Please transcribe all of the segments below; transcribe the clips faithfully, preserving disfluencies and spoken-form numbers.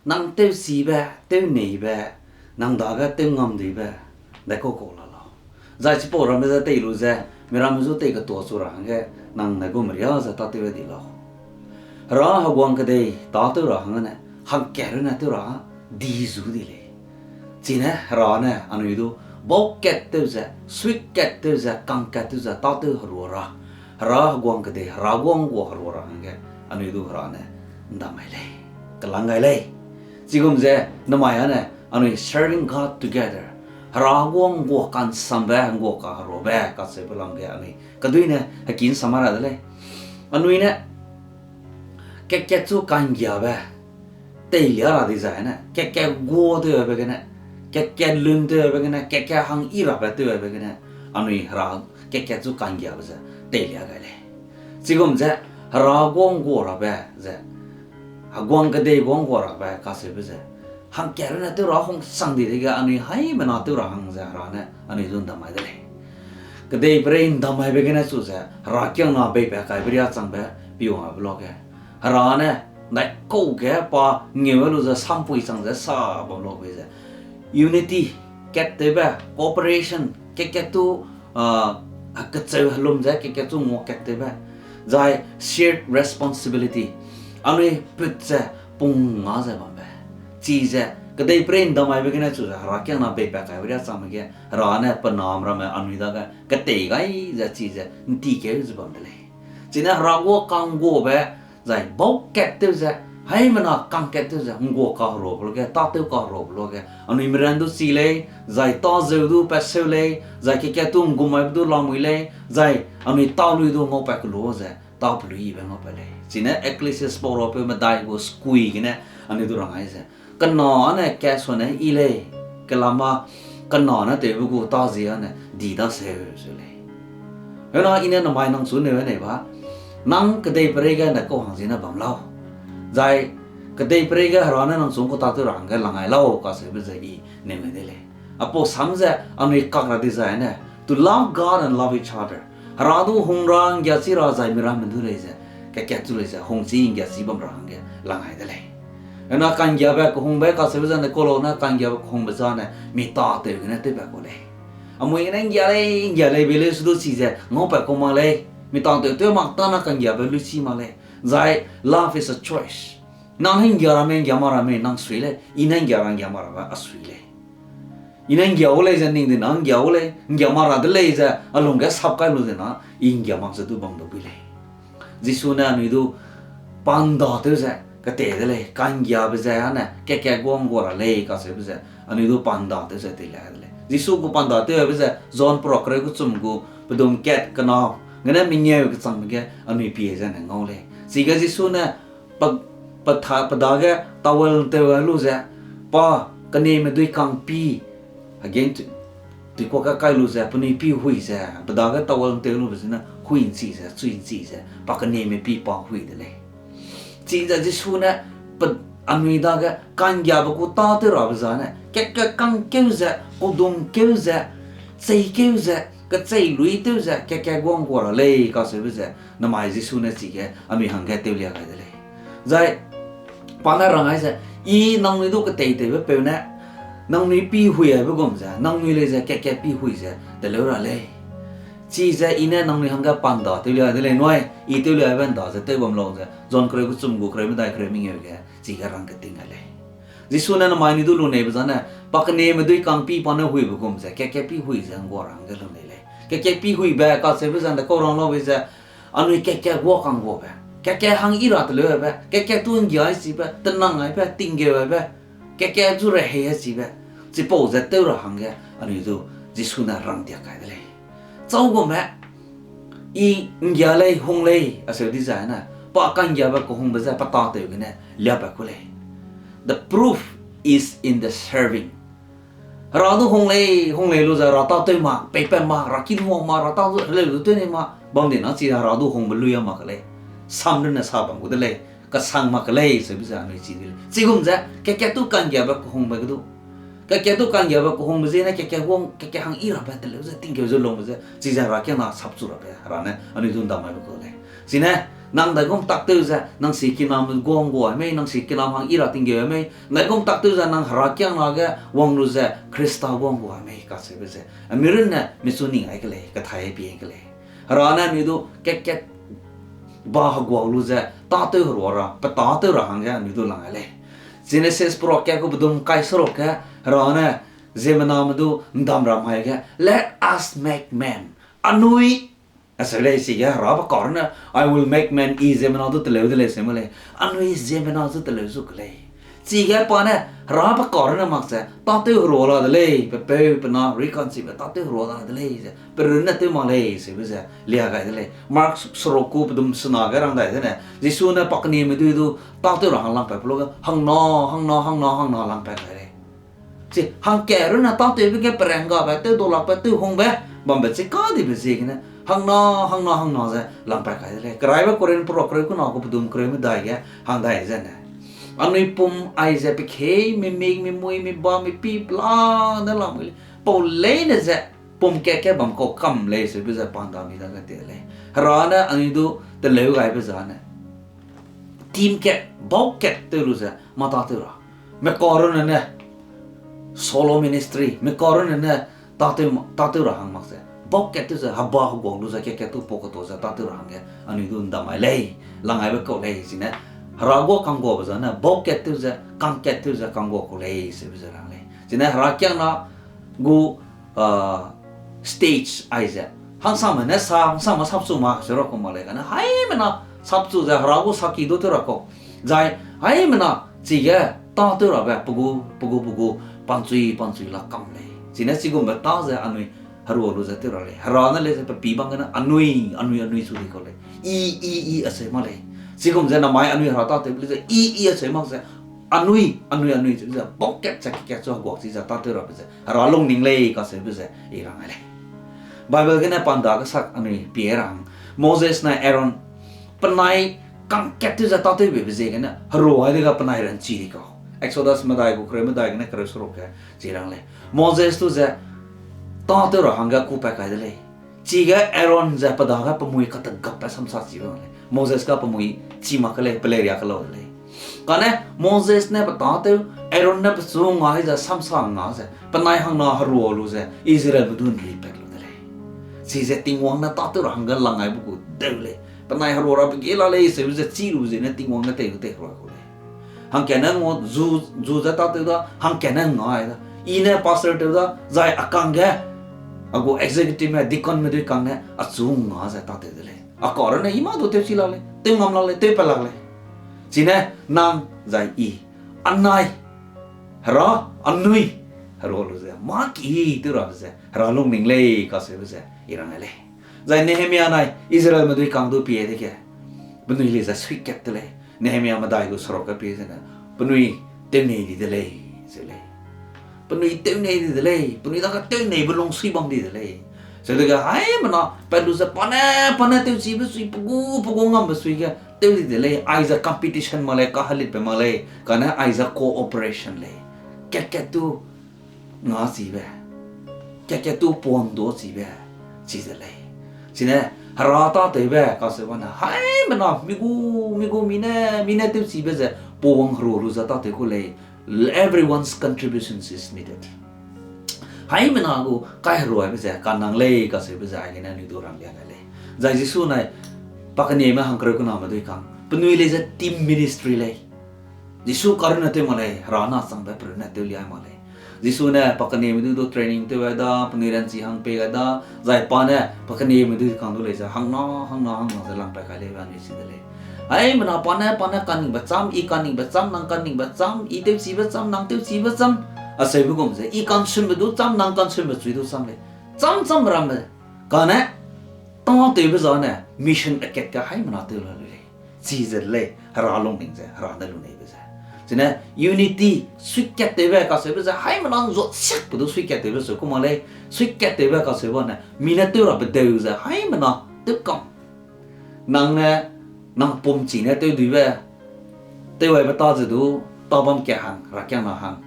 nang tewchibe, tewneibe, nang dage tewngamduibe, ndaikau kau la lau. Zai chipau ramme ze tei lu ze, miramme zu tei ketuachu ra hangge, nang ndaigum ria ze tâtew di lau. Hera heguang kedei tâtew ra hangge ne, hangkat runne tew ra, di zu di lei. Chine Hera ne anui du, bau kat tew ze, sui kat tew ze, kang kat tew ze, tâtew herua ra. Hera heguang kedei, Hera guang gua herua ra hangge, anui du Hera ne, ndam mai lei. Kelang gai lei. Chigum ze, namai â ne, anui serving God together. Hera guang gua kansambe, gua kaheruabe, kacheube lam ge anui. Kedui ne, heki nsam ra de lei. Anui ne, kat-kat chu kanggiabe, teilia ra dizai ne, kat-kat gua tewbe gene, kat-kat lun tewbe gene, kat-kat hang yi rabe tewbe gene, anui Hera kat-kat chu kanggiabe ze, teilia gai lei. Chigum ze, Hera guang gua rabe ze, heguang kedei guang gua rabe kacheube ze, hangkat runne tew ra hungsang di dege anui haimena tew ra hang ze Hera ne anui du ndam mai de lei. Kedeiperei ndam maibe gene chu ze, herakiangna beipat kaibe riâ changbe piwangbe luage, Hera ne, ndaikau ge pa ngeu lu ze sampui chang ze sa bam luage ze, unity, kattewbe, cooperation, kat-kat tu, kecheu helum ze kat-kat chu ngua kattewbe, zai shared responsibility, anui put ze pung nga ze bambe. Chize, kedeiperei ndam maibe gene chu ze, herakiangna beipat kaibe riâ changme ge, Hera ne pe nam ramme anui dage ketei gai ze chize nti keu ze bam de lei. Chine Hera gua kangguabe, zai bau kat tew ze, haimena kang kat tew ze, nggua kaheruabe luage, tâtew kaheruabe luage, anui miran du chi lei, zai tâzeu du patseu lei, zai kat-kat tu nggum maibe du lamui lei, zai anui tâ lui du ngaupat kelu ze, tâ peluibe ngaupat lei. Chine Ecclesiastes pau rapeu medai gu sekui gene, anui du rang ai ze, kena ne kasuane yi lei, kelama kena ne tewbe gu tâ zi â ne di daseu seu lei. Hena i ne namai nang chu neu nei ba, nang kedeiperei ge ndaikau hang ziene bam lau. Zai kedeiperei ge Hera ne nang chu ngkau tâtew ra hangge lang ai lau kacheube ze i neu nei de lei. Apau sam ze anui kak ra dizai ne, to love God and love each other. Hera du hung ra nggiachi ra zai miramme du lei ze, kat-kat chu lei ze, hungchi nggiachi bam ra hangge lang ai de lei. Hena kanggiabe kehungbe kacheube zane kau lau ne kanggiabe kehungbe zane mi tâtew gene tewpat kau lei. Amui gene nggia lei, nggia lei be leu su du chize ngaupat kau mak lei. Mi tâtew tew mak tâne kanggiabe luichi mak lei. Zai love is a choice. Nang hei nggia ramme, nggia mak ramme nang sui lei, i ne nggia ra nggia mak ramme a sui lei. I ne nggia gu lei ze ning di na nggia gu lei, nggia mak ra de lei ze a lungge sap kai lu ze na, i nggia mak ze du bam du bui lei. Jisu ne anui du pa ndatew ze ketei de lei, kanggiabe ze â ne kat-kat guang gua ra lei kacheube ze, anui du pa ndatew ze teilia de lei. Jisu gu pa ndatew aibe ze John perak kereu kechum gu pedum kat kena gene mengeu kechangbe ge anui pie ze ne ngau lei. Chige Jisu ne pe, pe dage towel ntew lu ze, pa keneme duikangpî, again, tuikuak ge kai lu ze penui pî hui ze, pe dage towel ntew lube zene hui nchi ze, chui nchi ze, pa keneme pî pa hui de lei. Chize Jisu ne pe, anui dage kanggiabe gu tâtew rabe zane, kat-kat kangkeu ze, kaudungkeu ze, cheikeu ze, kecheiluîtew ze, kat-kat guang gua ra lei kacheube ze, namai Jisu ne chige anui hangge tewlia gai de lei. Zai pa ne rang ai ze, i nangnui du keteitewbe peu ne, nangnui pî hui aibe gum ze, nangnui lei ze kat-kat pî hui ze teleu ra lei. Chize i ne nangnui hangge pa nda tewlia de lei nui, i tewliabe nda ze tew bam lau ze, John kereu kechum gu kereu medai kereu mengeu ge chige rang keting gai lei. Jisu ne namai ni du luneibe zane, pa keneme duikangpî pa ne huibe gum ze, kat-kat pî hui ze ngua ra hangge lunei lei. Kat-kat pî huibe kacheube zane kau rang laube ze, anui kat-kat gua kangguabe, kat-kat hang yi ra teleube, kat-kat tu nggia ai chibe, tenang aibe, tinggeu aibe, kat-kat zu rehei ai chibe, chipau ze tew ra hangge anui du Jisu ne rangdiak kai de lei. Chau gume, i nggia lei, hung lei, aseu dizai ne, pa kanggiabe kehungbe ze pa tâtew gene liapat ku lei. The proof is in the serving. Hera du hung lei, hung lei lu ze Hera tâtew mak, peipat mak, Hera ki du wang mak, Hera tâ heleu du tew nei mak, bam di na chi Hera du hungbe lui a mak ke lei. Sam runne sa bam gu de lei, kasang mak ke lei, seube ze anui chi de lei. Chigum ze, kat-kat tu kanggiabe kehungbe ge du. Kat-kat tu kanggiabe kehungbe ziene kat-kat guang, kat-kat hang yi rabe teleu ze, tingkeu ze lungbe ze, chize Herakiangna sapchu rabe, Hera ne anui du ndam maibe ku lei. Chine, Nang daigum taktew ze, nang sikiname guang gua mei, nang sikinam hang i ra tinggeu mei, daigum taktew ze nang herakiangna ge wang lu ze Khrista guang gua mei kacheube ze, ami runne michu ning ai ke lei, kathai pie ke lei. Hera ne anui du kat-kat ba heguak lu ze, tâtew herua ra, pe tâtew ra hangge anui du lang ai lei. Jenesis perak kat gu pedum kai seruk ge, Hera ne ziemmename du ’ndam ra mai ge, Let us make man. Anui, aseu lei, chige Hera pe kau runne, I will make man, I ziemmena du teleu de lei, seu me lei. Anui ziemmena zu teleu zu ke lei. Chige pa ne, Hera pe kau runne mak ze, tâtew herua la de lei, pe peu pe na reconcile be tâtew herua la de lei ze, pe runne tew mak lei, seube ze lia gai de lei. Mark seruk gu pedum sena ge rang dai zene, Jisu ne pa kenieme dui du tâtew ra hang lang pat pe lu ge, hangna, hangna, hangna, hangna lang pat kai lei. Chi hangkat runne tâtewbe ge perenggabe, tewdulakbe, tewhungbe bambe chi kadibe ziegene, hangna, hangna, hangna ze lang pat kai de lei. Keraibe Korinth perak kereu kena gu pedum kereu medai ge hang dai zene, anui pum aize pekei, mimik, mimui, miba, mipi pela ne lamui lei. Pau leine ze pum kat ge bam kau kam lei, seube ze pa ’nda mi dage te lei. Hera ne anui du teleu gaibe zane, team kat, bau kat tew lu ze mâ tâtew ra. Mi kau runne ne, solo ministry, mi kau runne ne, tâtew, tâtew ra hang mak ze, bau kat tew ze, heba heguak lu ze, kat-kat tu pau ketua ze tâtew ra hangge anui du ’ndam mai lei, lang aibe kau lei, chine, Hera gua kangguabe zane, bau kat tew ze, kangkat tew ze, kanggua kau lei, seube ze rang lei. Chine, herakiangna gu, stage aize, hangsame ne sa, hangsame sapchu ma, se ra kau mak lei, kane, haimena sapchu ze, Hera gu saki du tew ra kau. Zai, haimena, chige, tâtew rabe, pe gu, pe gu, pe gu, panchui, panchui la kam lei. Chine chigumbe tâ ze anui herua lu ze tew ra lei. Hera ne lei ze pe pî bang gene anui, anui, anui chu di kau lei. I, i, i aseu mak lei. Chigum ze namai anui Hera tâtewbe lei ze i, i aseu mak ze anui, anui, anui chu ze bau kat ze kat-kat chu heguak chi ze tâtew rabe ze Hera lungning lei kaseube ze i rang ai lei. Bible gene pa ’nda kesak anui pie ra hang, Moses nai Aaron penai kangkat tew ze tâtewbeibe ziegene herua ai dege penai ranchi di kau. Exodus medai gu kereu medai gene kereu seruk ge chi rang lei. Moses du ze tâtew ra hangge kûpat kai de lei. Chige Aaron ze pe dage pe mui kategapbe samsa chibe mak lei. Moses ga pe mui chi mak ke lei, peleiria ke lau de lei. Kane Moses ne pe tâtew, Aaron ne pechu ngai ze samsa nga ze, penai hangna herua lu ze Israelme du ’nripat lu de lei. Chize Tingwang ne tâtew ra hangge lang aibe gu deu lei. Penai herua rabe ge la lei, seube ze chî lu ziegene Tingwang ne tei gu tei herua kau lei. Hangkane ngau zu, zu ze tâtew da, hangkane ngai da. I ne pastor tew da, zai a kangge, a gu executive me, deaconme dui kang ne, achu nga ze tâtew de lei. A kau runne i mâ du tewchi lak lei, tew ngam lak lei, tewpat lak lei. Chine, nang zai i, anai, Hera, anui, herua lu ze, mâ ki tew rabe ze Hera lungning lei kaseube ze i rang ai lei. Zai Nehemia nai Israelme dui kang du pie dege, penui lei ze suikat de lei. Nehemia medai gu seruk ge pie zene, penui tewnei di de lei, ze lei. Penui tewnei di de lei, penui dage tewneibe lungsui bam di de lei. Zai dege haimena pat lu ze pa ne, pa ne tewchibe sui, pe gu, pe gu ngambe sui ge tew di de lei, aize competition mak lei, kahelitbe mak lei, kane aize cooperation lei. Kat-kat tu ngachibe, kat-kat tu puang duachibe, chi de lei. Chine, Hera tâtewbe kaseube ne, haimena, mi gu, mi gu, mi ne, mi ne tewchibe ze, puang herua lu ze tâtew ku lei, everyone's contributions is needed. Haimena gu kaiheruaibe ze kanang lei kaseube ze aigene anui du ranglia gai lei. Zai Jisu nai pa kenieme hangkereu kename dui kang, penui lei ze team ministry lei. Jisu karunne tew mak lei, Hera na changbe pe runne tew liai mak lei. Jisu ne pa kenieme dui du training tew gai da, penui ranchi hang pei gai da, zai pa ne pa kenieme dui kang du lei ze hangna, hangna, hangna ze langpat kai leibe anui chi de lei. Haimena pa ne, pa ne kaningbe cham, i kaningbe cham, nang kaningbe cham, i tewchibe cham, nang tewchibe cham, aseube gum ze, i kansunbe du cham, nang kansunbe chui du cham lei. Cham cham ramme, kane, tâtewbe zane, mission akat ge haimena tew la lu lei. Chi ze lei, Hera lungning ze, Hera ne luneibe ze. Chine, unity, suikattewbe kaseube ze, haimena nzuasiakbe du suikattewbe seu ku mak lei, suikattewbe kaseube ne, mi ne tew rabe deu ze, haimena, tew kam. Nang ne, nang pum chi ne tewduibe, tewaibe ta ze du, ta bam ka hang, herakiangna hang.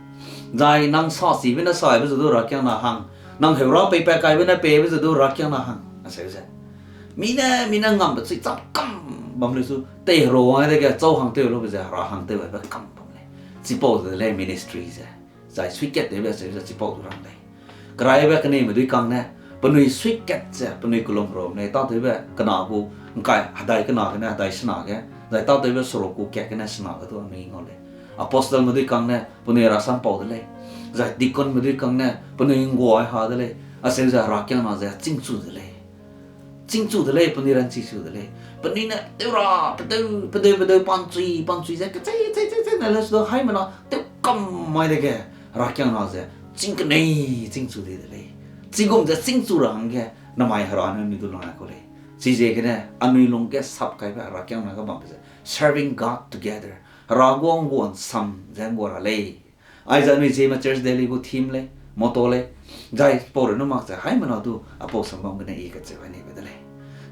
Zai nang sachibe ne saibe ze du, herakiangna hang. Nang heura peipat kaibe ne peibe ze du, herakiangna hang. Aseu ze. Mi ne, mi ne ngambe chui cham kam bam leu su, tei hero wang dege chau hang tew lube ze, hera hang tew aibe kam bam lei. Chipau de lei ministry ze. Zai suikat tewbe acheu ze chipau du rang lei. Keraibe keneime dui kang ne, penui suikat ze, penui kelum rom lei, tâtewbe kena gu, ngkai hedai kena gene hedai sena ge, zai tâtewbe seruk gu kat gene sena ge du anui ngau lei. Apostleme dui kang ne, penui rasam pau de lei. Zai deaconme dui kang ne, penui ngguai ha de lei. Acheu ze herakiangna ze chîngchu de lei. Chîngchu de lei, penui ranchi chu de lei. Penui ne tew ra, pedeu, pedeu, pedeu, panchui, panchui ze, kechei, chei, chei, chei, ne le su du haimena, tew kam mai dege, herakiangna ze, chîng kenei, chîngchu di de lei. Chigum ze chîngchu ra hangge, namai hera ne anui du lang ai kau lei. Chiziegene, anui lungge sap kaibe herakiangna ge bambe ze, serving God together. Hera guang guan sam ze ngguâ ra lei. Aize anui Zeme Church Delhi gu theme lei, motto lei, zai pau runne mak ze haimena du apau sambam gene i kacheu ai neibe de lei.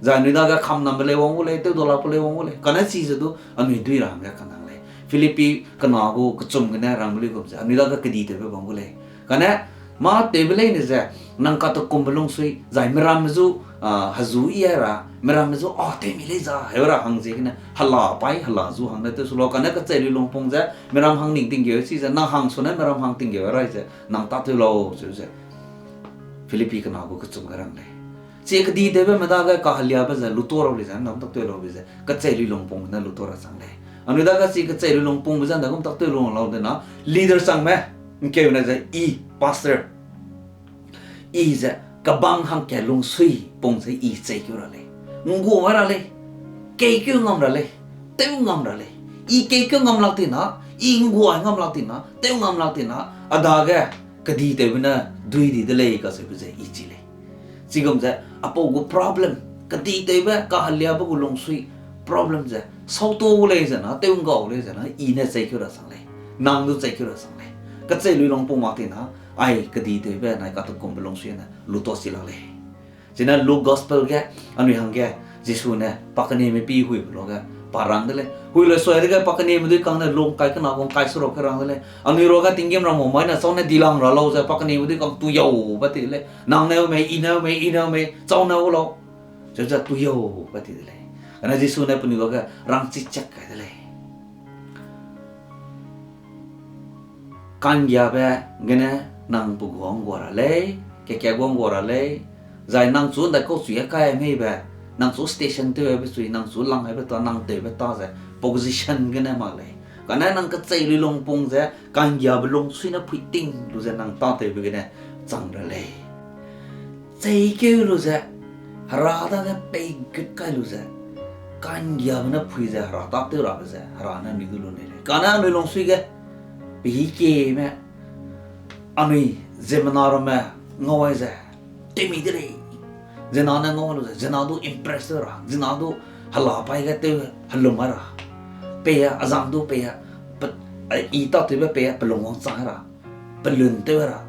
Zai anui dage kamnambe lei wang gu lei, tewdalakbe lei wang gu lei, kane chize du anui dui ra hangge kanang lei. Philippi kena gu kechum gene rangbe luigum ze anui dage kedi tewbe bam gu lei. Kane mâ tewbe leine ze, nang katukumbe lungsui, zai miramme zu, hezu i ai ra, miramme zu, a, tewmi lei za, heu ra hang ziegene, hela paî, hela zu hang ne tew su lau, kane kechei lui lungpung ze, miram hang ning tinggeu chi ze, nang hang sune miram hang tinggeu rai ze, nang tâtew lau, cheu ze. Philippi kena gu kechum ge rang lei. Chi kedi tewbeme dage kaheliabe ze, luto rau lei ze, nang tâtew lau be ze, kechei lui lungpungbe ne luto ra chang lei. Anui dage chi kechei lui lungpungbe ze, nda gum tâtew lu lau de na, leader changme, ngkeu ne ze, i, pastor. I ze kebang hangkat lungsui pung ze i cheikeu ra lei. Ngguai ra lei. Keikeu ngam ra lei. Tew ngam ra lei. I keikeu ngam lak ti na, i ngguai ngam lak ti na, tew ngam lak ti na, a dage kedi tewbe ne dui di de lei kacheube ze i chi lei. Chigum ze apau gu problem, kedi tewbe kaheliabe gu lungsui problem ze, sauto gu lei ze na, tew nggau lei ze na, i ne cheikeu ra chang lei. Nang du cheikeu ra chang lei. Kechei lui lungpung mak ti na, ai kedi tewbe nai katukumbe lungsui ne luto si lak lei. Chine Luke Gospel ge, anui hangge, Jisu ne, pa keneme pi huibe luage, pa rang de lei. Hui le sui dege pa keneme dui kang ne lung kai kena gu ngkai seruk ge rang de lei. Anui ruage tinggîm ram wang mai ne chau ne dilang ra lau ze pa keneme dui kang tu yau ba ti de lei. Nang neu mei, i neu mei, i neu mei, chau neu lau. Cheu ze tu yau ba ti de lei. Kane Jisu ne penui luage rangchi chak kai de lei. Ka'nggiabe gene nang pe guang gua ra lei, kekat guang gua ra lei, zai nang chu ndaikau chui a kai meibe, nang chu station tew aibe chui, nang chu lang aibe ta, nang tewbe ta ze position gene mak lei. Kane nang kechei lui lungpung ze, ka'nggiabe lungsui ne phui ting lu ze nang tâtewbe gene chang ra lei. Cheikeu lu ze, Hera dage peigut kai lu ze, ka'nggiabe ne phui ze Hera tâtew rabe ze, Hera ne anui du lu nei lei. Kane anui lungsui ge, pehî kieme, anui ziemmena ramme ngau ai ze, tewmi de lei. Ziemmena ne ngau lu ze, ziemmena du impress tew ra, ziemmena du hela paî ge tew helum ai ra. Pei a, azang du pei a, pe-, a, i tâtewbe pei a, pelung wangchang ra, pelun tew ra,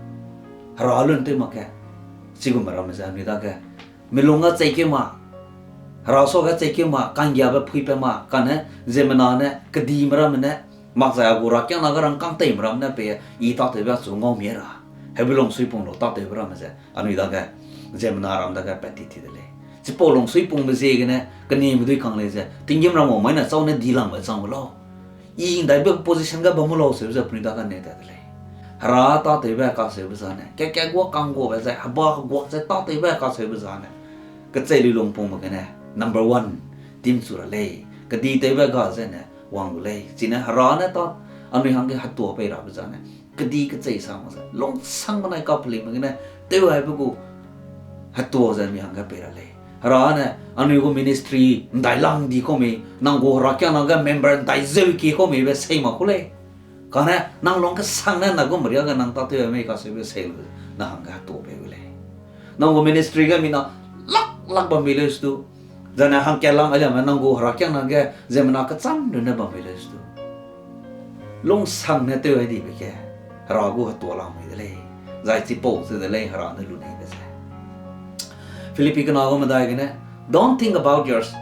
Hera lun tew mak ge, chigum ramme ze anui dage, milung a cheikeu ma, Hera suage cheikeu ma, ka'nggiabe phuipat ma, kane ziemmena ne, kedime ramme ne, makzai a gu herakiangna ge rangkâng teime ramme ne pei a, i tâtewbe achu ngau mi ra, heube lungsui pung lu tâtewbe ramme ze, anui dage, ziemmena ram dage pat ti ti de lei. Chipau lungsui pungbe ziegene, kenime dui kang lei ze, tinggîm ram wang mai ne chau ne dilangbe chang gu lau. I ndaibe position ge bam gu lau sebe ze penui dage ne tat de lei. Hera tâtewbe kaseube zane, kekat guak ka'ngguabe zai, heba heguak ze tâtewbe kaseube zane, kechei lui lungpungbe gene, number one, timchu ra lei, kedi tewbe ga zene, wang gu lei. Chine Hera ne ta, anui hangge hetua pei rabe zane, kedi kechei sa mak ze, lungsangbe nai kapelingbe gene, tew aibe gu, hetua ze anui hangge pei ra lei. Hera ne, anui gu ministry, ndai lang di kau mei, nang gu herakiangna ge member ndai zeu ki kau meibe sei mak ku lei. Kane, nang lung kesang ne, na gu meria ge nang tâtew mei kaseube sei lu, na hangge hetua pei gu lei. Nang gu ministry ge mina, lak lak bam mi leu stu, zane hangkat lam ailiame nang gu herakiangna ge, ziemmena kecham runne bam mi leu stu. Lungsang ne tew ai dibe ge, Hera gu hetua lamui de lei, zai chipau ze de lei Hera ne lu neibe ze. Philippi kena gu medai gene, don't think about yours,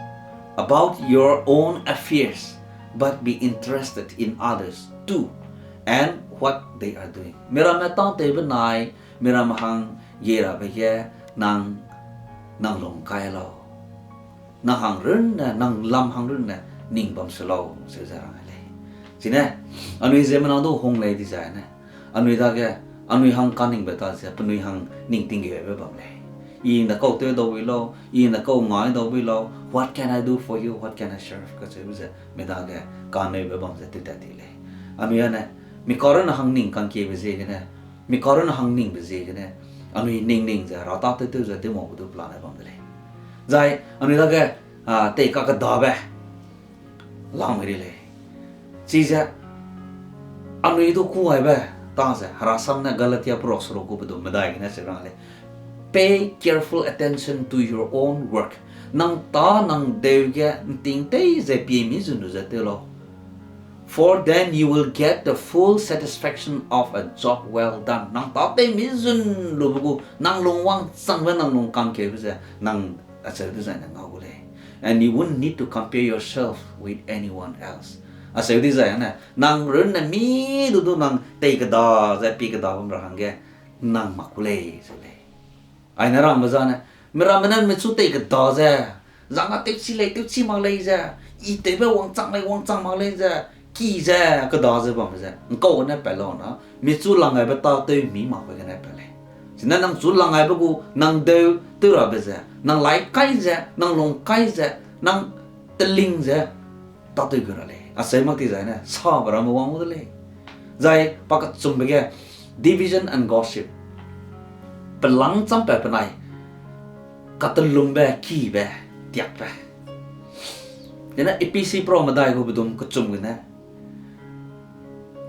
about your own affairs, but be interested in others too, and what they are doing. Miramme tâtewbe nai, miramme hang ge rabe ge, nang, nang lung kai lau. nang hang runne, nang lam hang runne ning bam se lau, seu ze rang lei. Chine, anui ziemmena du hung lei dizai ne, anui dage, anui hang kaningbe ta ze penui hang ning tinggeube bam lei. I ne kau tew dau bui lau, I ne kau ngai dau bui lau, what can I do for you, what can I serve? Kacheube ze mi dage kaneube bam ze tewtat ti lei. Anui ane, mi karunne hang ning kangkiebe ziegene, mi karunne hang ningbe ziegene, anui ning ning ze Hera tâtew tew ze tew mau gu du plan bam de lei. Zai anui dage, a, tei kakedabe lamui ri lei. Chize anui du kû aibe ta ze Hera sam ne Galatia perak seruk gu pedum medai gene se rang lei: Pay careful attention to your own work. Nang tâ nang deu ge nting tei ze pie mi zun lu ze tew lau. For then you will get the full satisfaction of a job well done. Nang tâ tei mi zun lube gu, nang lung wangchangbe, nang lung kangkeube ze nang acheu dezai ne ngau gu lei. And you won't need to compare yourself with anyone else. Acheu dezai ne, nang runne mi du du nang tei keda ze pie keda bam ra hangge nang mak gu lei, ze lei. Aine rangbe zane, miramme ne michu tei keda ze, zang a tewchi lei, tewchi mak lei ze, i tewbe wangchang lei, wangchang mak lei ze, ki ze, keda ze bambe ze ngkau gene pat lau na, michu lang gaibe tâtew mi makbe gene pat lei. Chine nang chu lang gaibe gu, nang deu tew rabe ze, nang lai kai ze, nang lung kai ze, nang teling ze, tâtew gu ra lei. Acheu mak ti zai ne, sabe ramme wang gu de lei. Zai pakechumbe ge, division and gossip. Pelang champat penai, katelumbe, kibe, tiakbe. Dene Ephesi perak medai gu pedum kechum gene,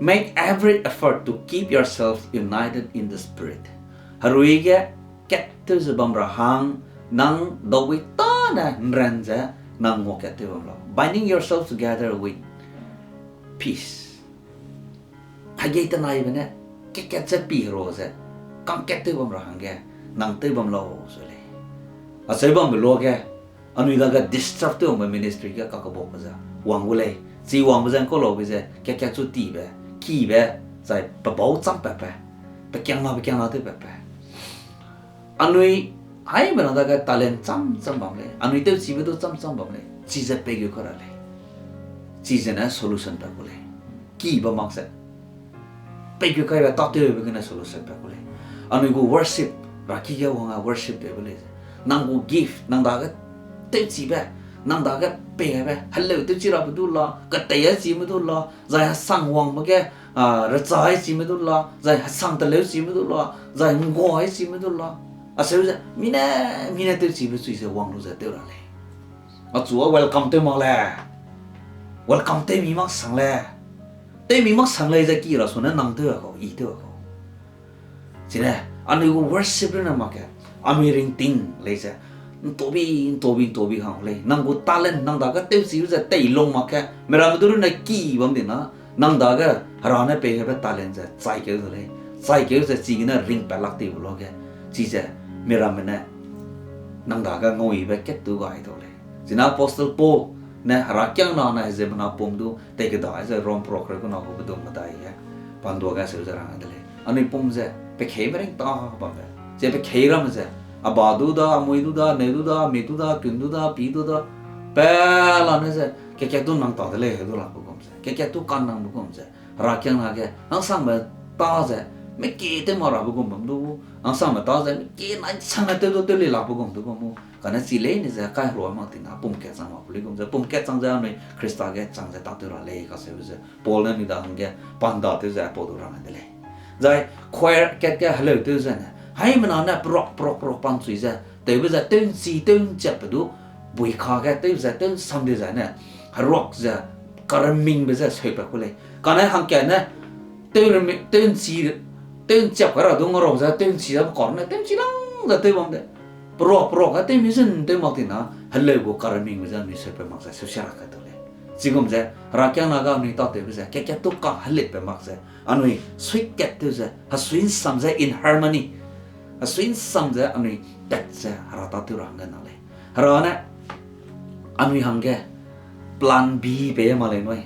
Make every effort to keep yourself united in the Spirit. Herui ge kat tew ze bam ra hang, nang daubui tâne nran ze nang nguakat tew bam lau. Binding yourself together with peace. Hegei tenaibe ne, kat kat ze pi hero ze, kangkat tew bam ra hangge, nang tew bam lau, ze lei. Acheu bambe luage, anui dage disturb tew wangbe ministry ge kakebakbe ze wang gu lei. Chi wangbe ze ngkau laube ze, kat kat chu tibe, kibe, zai pebau champatbe, pekiangna pekiangna tewpatbe. Anui haimena dage talent cham cham bam lei, anui tewchibe du cham cham bam lei, chize pei gu ka ra lei. Chize ne solution pat gu lei. Kibe mak ze pei gu kaibe tâtewbe gene solution pat gu lei. Anui gu worship, raki ge wang a worship tewbe lei ze, nang gu gift, nang dage tewchibe, nang dage pei gaibe, heleu tewchi rabe du la, ketei a chime du la, zai hesang wangbe ge, a, recha a chime du la, zai hesang teleu chime du la, zai nggua a chime du la. Acheu ze, mi ne, mi ne tewchibe chui ze wang lu ze tew ra lei. Achu a welcome tew mak le. Welcome tew mi mak sang le. Tew mi mak sang lei ze ki ra su ne nang tew a kau, i tew a kau. Chine, anui gu worship runne mak ge, anui ringting lei ze, ntobi, ntobi, ntobi hang lei. Nang gu talent, nang dage tewchibe ze teilung mak ge, miramme du runne ki bam di na, nang dage Hera ne pei gaibe talent ze chaikeu de lei. Chaikeu ze chigene ringpat lak teibe luage, chize miramme ne nang dage ngauyibe kat tu gai dau lei. Chine Apostle Paul ne herakiangna ne heziemmena pum du tei kedai ze Rom perak kereu kena gu pedum medai ge, pandua ge seu ze rang de lei. Anui pum ze, pekhei meringta bambe. Ze pekhei ramme ze, a ba du da, a mui du da, neu du da, mi du da, kun du da, pi du da, pelane ze, kat kat du nang ta de lei, heu du lakbe gum ze, kat kat du kannangbe gum ze, herakiangna ge, hangsangbe ta ze, meki tew mak rabe gum bam du, hangsangbe ta ze, meki nai sangne tew du tew lei lakbe gum du bam mu, kane chi leine ze, kai herua mak tina, pum kat chang mak pu lei gum ze, pum kat chang ze anui Khrista ge chang ze tâtew ra lei, kaseube ze, Paul ne anui da hangge panda tew ze aipau du rang de lei. Zai choir kat ge heleu tew ze ne, haimena ne perak, perak, perak panchui ze, tewbe ze tew nchi, tew nchiapbe du, buika ge tew ze, tew nsam di zai ne, heruak ze, karemingbe ze seupat ku lei. Kane hangkat ne, tew remi-, tew nchi, tew nchiap kai ra du ngarau ze, tew nchi ze, kar ne, tew nchi lang ze tew bam de. Perak, perak ge tew mi zun tew mak tina, heleu gu karemingbe ze anui seupat mak ze, seusia ra kai dau lei. Chigum ze, herakiangna ga anui tâtewbe ze, kat kat du kahelitbe mak ze, anui suikat tew ze, hesui nsam ze in harmony, hesui nsam ze anui tat ze Hera tâtew ra hangge na lei. Hera ne anui hangge plan B pei mak lei nui.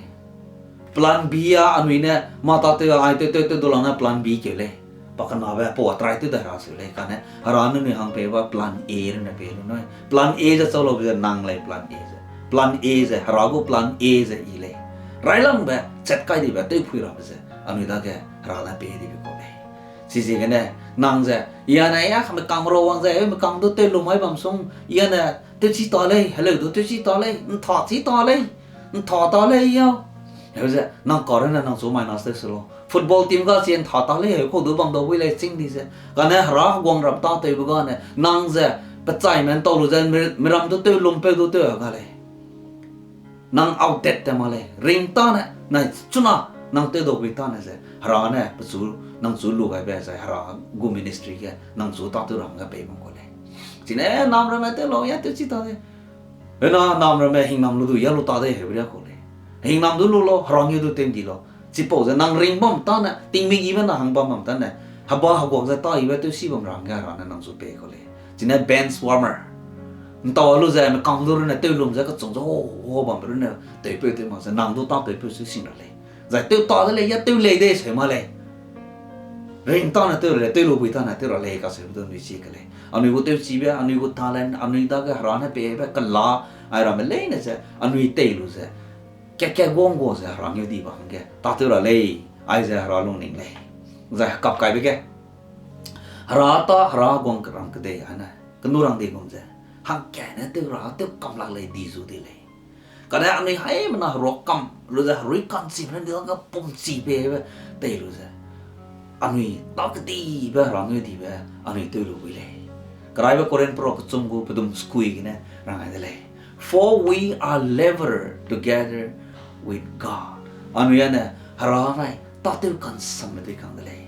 Plan B a anui ne mâ tâtew ai tew tew tew du lang ne plan B keu lei. Pa kenabe pau a try tew de Hera seu lei, kane Hera ne anui hang pei ba plan A rune pei lu nui. Plan A ze chau laube ze nang lei plan A ze. Plan A ze, Hera gu plan A ze i lei. Railangbe, chat kai dibe, tewphui rabe ze, anui dage Hera ne pei dibe kau lei. Chiziegene, nang ze, i ane, i a kame kang ro wang ze, i me kang du tew lu mai bam sung, i ane, tewchi ta lei, heleu du tewchi ta lei, ntha chi ta lei, ntha ta lei yau. Heu ze, nang karune nang chu minus tew se lau. Football team ga chi ntha ta lei, heu kau du bam dau bui lei chîng di ze. Kane Hera heguangram tâtewbe gane, nang ze, pechaime ntau lu ze, mi-, miram du tew lumpeu du tew ga lei. Nang outdated te ma lei, ring tâne, nai chuna, nang tew dau bui tâne ze, Hera ne, pechu, nang chu lu gaibe zai Hera gu ministry ge, nang chu tâtew ra hangge pei bam kau lei. Chine nam ramme tew lau, ya tewchi ta de. Hena nam ramme hingnam lu du ya lu ta de heu ria kau lei. Hingnam du lu lau, Hera ngeu du tew ndi lau. Chipau ze nang ring bam tâne, tingmik ibe na hang bam bam tâne, heba heguak ze tâ ibe tewsi bam ra hangge Hera ne nang chu pei kau lei. Chine bench warmer. Ntau lu ze, me kang du rune tew lum ze kechung ze, ho, ho bambe rune, tewpeu tew mak ze, nang du tâtewpeu su sing ra lei. Zai tew ta de lei, ya tew lei de seu ma lei. Ring tâne tew ra lei, tew lu bui tâne tew ra lei kaseube du anui chi ke lei. Anui gu tewchibe, anui gu talent, anui dage Hera ne peibe kela, ai ramme leine ze, anui tei lu ze, kat kat guang gua ze Hera ngeu di ba hangge tâtew ra lei, aize Hera lungning lei. Zai kap kaibe ge, Hera tâ, Hera guang keram kedei ane, kenu rang di gum ze, hangkat ne tew ra, tew kam lak lei di zu di lei. Kane anui haimena herua kam lu ze, herui ka'nchibe ne di dage pumchi peibe tei lu ze, anui tâ kedibe Hera ngeu dibe, anui tew lu bui lei. Keraibe Korinth pera kechum gu pedum sekui gene rang ai de lei. For we are labour together with God. Anui ane Hera nai tâtew kansamme dei kang de lei.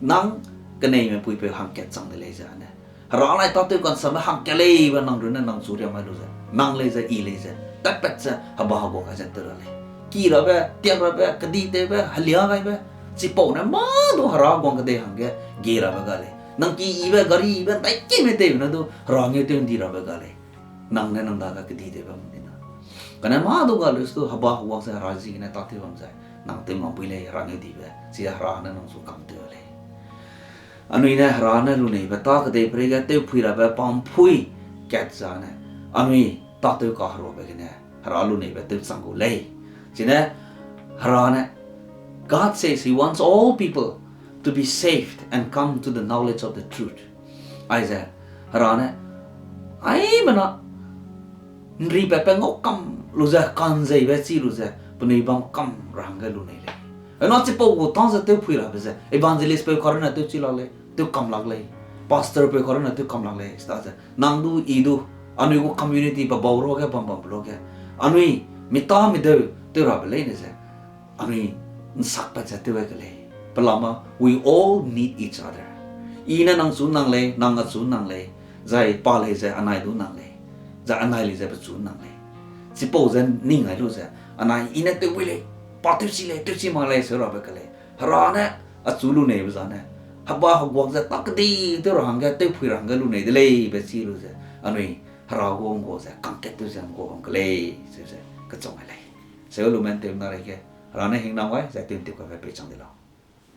Nang keneime puipeu hangkat chang de lei ze ane, Hera nai tâtew kansamme hangkat leibe nang runne nang chu riam mai lu ze, nang lei ze, i lei ze, tatpat ze, heba heguak kai ze tew ra lei. Ki rabe, tiak rabe, keditewbe, helia gaibe, chipau ne mâ du Hera guang kedei hangge gie rabe ga lei. Nang ki ibe, gari ibe, ndaikime tewbe ne du Hera ngeu tew ndi rabe ga lei. Nang ne nang dage keditewbe bam di na. Kane mâ du ga lu su du heba heguak ze Hera ziegene tâtew bam zai, nang tew mak bui lei Hera ngeu dibe, chi Hera ne nang chu kam tew lei. Anui ne Hera ne luneibe tâ kedei peireige tewphui rabe pampui kat zane, anui tâtew kaheruabe gene Hera luneibe tew chang gu lei. Chine Hera ne, God says he wants all people to be saved and come to the knowledge of the truth. Aize, Hera ne, aimena, nripat pe ngau kam lu ze, ka'nzeibe chi lu ze, penui bam kam ra hangge lunei lei. Ena chipau gu tâ ze tewphui rabe ze, evangelist peu karune tewchi lak lei, tew kam lak lei, pastor peu karune tew kam lak lei, sta ze, nang du, i du, anui gu community pe bau ruage bam bambe luage, anui, mi tâ mi deu, tew rabe leine ze, anui nsakpat ze tew gai ke lei. Pelama, we all need each other. I ne nang chu nang lei, nang a chu nang lei, zai pa lei ze anai du nang lei, zai anai lei ze pechu nang lei. Chipau ze ning ai lu ze, anai i ne tew bui lei, pa tewchi lei, tewchi mak lei seu rabe ke lei. Hera ne, achu luneibe zane, heba heguak ze tâ kedi tew ra hangge, tewphui ra hangge lunei de lei be chi lu ze, anui, Hera gu ngua ze, kangkat tew ze ngua bam ke lei, seu ze, kechang ai lei. Seu lumen tew na reige, Hera ne hingnam gai, zai tew ntew kabe pei chang di lau.